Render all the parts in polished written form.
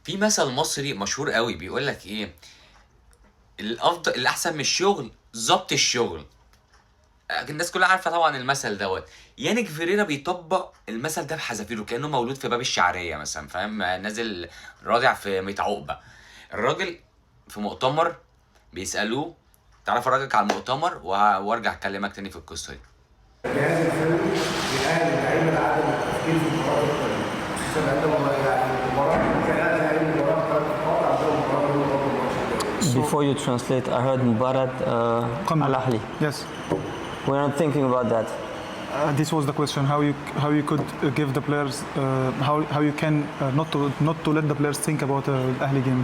في مثل مصري مشهور قوي بيقول لك ايه؟ الافضل الاحسن من الشغل ظبط الشغل. الناس كلها عارفه طبعا المثل دوت. يانيك فيريرا بيطبق المثل ده بحذافيره، كانه مولود في باب الشعرية مثلا، فاهم؟ نازل رادع في ميت عقبه. الراجل في مؤتمر بيسالوه، تعرف افرجك على المؤتمر وارجع اكلمك تاني في القصة دي. الجهاز الفني بيأهل اللعيبة لعدم التفكير في المباراة الثانية، خصوصا عندما يعني المباراة كان اقل مباراة 3 نقاط، عندهم مباراة مهمة برضه الماتش الجاي. Before you translate, I heard مباراة قمة. Al Ahly. Yes. We're not thinking about that. This was the question: how you could give the players how you can not to let the players think about Ahly game.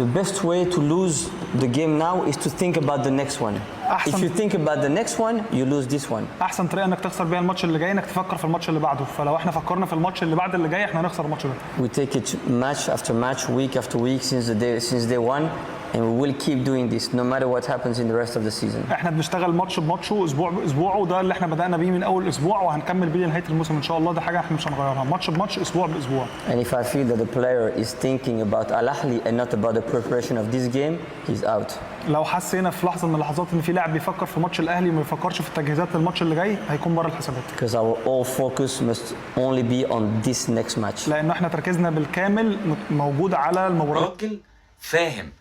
The best way to lose the game now is to think about the next one. أحسن. If you think about the next one, you lose this one. احسن طريقه انك تخسر بيها الماتش اللي جاي انك تفكر في الماتش اللي بعده، فلو احنا فكرنا في الماتش اللي بعد اللي جاي احنا هنخسر الماتش ده. We take it match after match, week after week since day one, and we will keep doing this no matter what happens in the rest of the season. احنا بنشتغل ماتش بماتشه، اسبوع باسبوعه، ده اللي احنا بدانا بيه من اول اسبوع وهنكمل بيه لنهاية الموسم ان شاء الله. ده حاجة احنا مش هنغيرها، ماتش بماتش، اسبوع باسبوع. And if I feel that the player is thinking about Al Ahly and not about the preparation of this game, he's out. لو حسينا في لحظة من اللحظات ان في لاعب بيفكر في ماتش الاهلي وما بيفكرش في التجهيزات للماتش اللي جاي، هيكون بره الحسابات. Because our all focus must only be on this next match. لانه احنا تركيزنا بالكامل موجود على المباراه. راجل فاهم،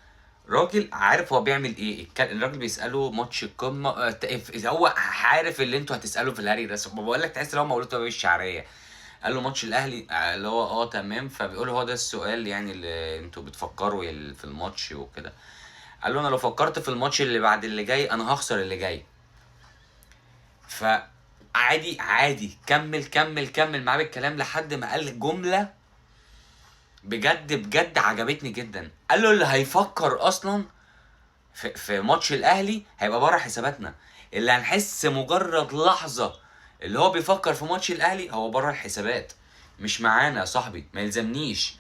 راجل عارف هو بيعمل ايه. الراجل بيساله ماتش القمه، هو عارف اللي انتوا هتساله في الهري ده. بقول لك تحس ان هو مولود في باب الشعريه. قال له ماتش الاهلي، اللي هو تمام، فبيقول هو ده السؤال يعني اللي انتوا بتفكروا في الماتش وكده. قال له انا لو فكرت في الماتش اللي بعد اللي جاي انا هخسر اللي جاي. فعادي عادي، كمل كمل كمل معاه بالكلام لحد ما قال جملة بجد بجد عجبتني جدا. قال له اللي هيفكر اصلا في ماتش الاهلي هيبقى بره حساباتنا. اللي هنحس مجرد لحظة اللي هو بيفكر في ماتش الاهلي هو بره الحسابات، مش معانا يا صاحبي، ما يلزمنيش.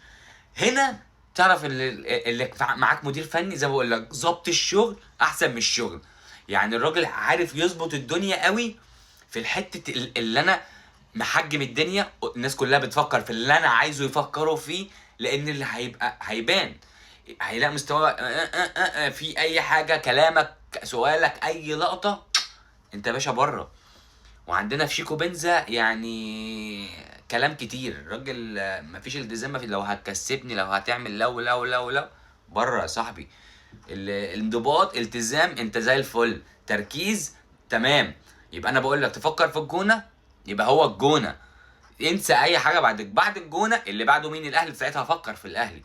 هنا تعرف اللي معاك مدير فني زي ما بقول لك، ظبط الشغل احسن من الشغل. يعني الراجل عارف يظبط الدنيا قوي في الحتة اللي انا محجم الدنيا، الناس كلها بتفكر في اللي انا عايزه يفكروا فيه، لان اللي هيبقى هيبان، هيلاقي مستوى في اي حاجه، كلامك، سؤالك، اي لقطه، انت يا باشا بره. وعندنا في شيكو بنزا يعني كلام كتير، الراجل مفيش التزام، مفيش لو هتكسبني، لو هتعمل، لو لو لو لو بره يا صاحبي. الانضباط، التزام، انت زي الفل، تركيز، تمام. يبقى انا بقول لك تفكر في الجونه، يبقى هو الجونه، انسى اي حاجة بعد الجونه. اللي بعده مين؟ الاهلي. ساعتها فكر في الاهلي.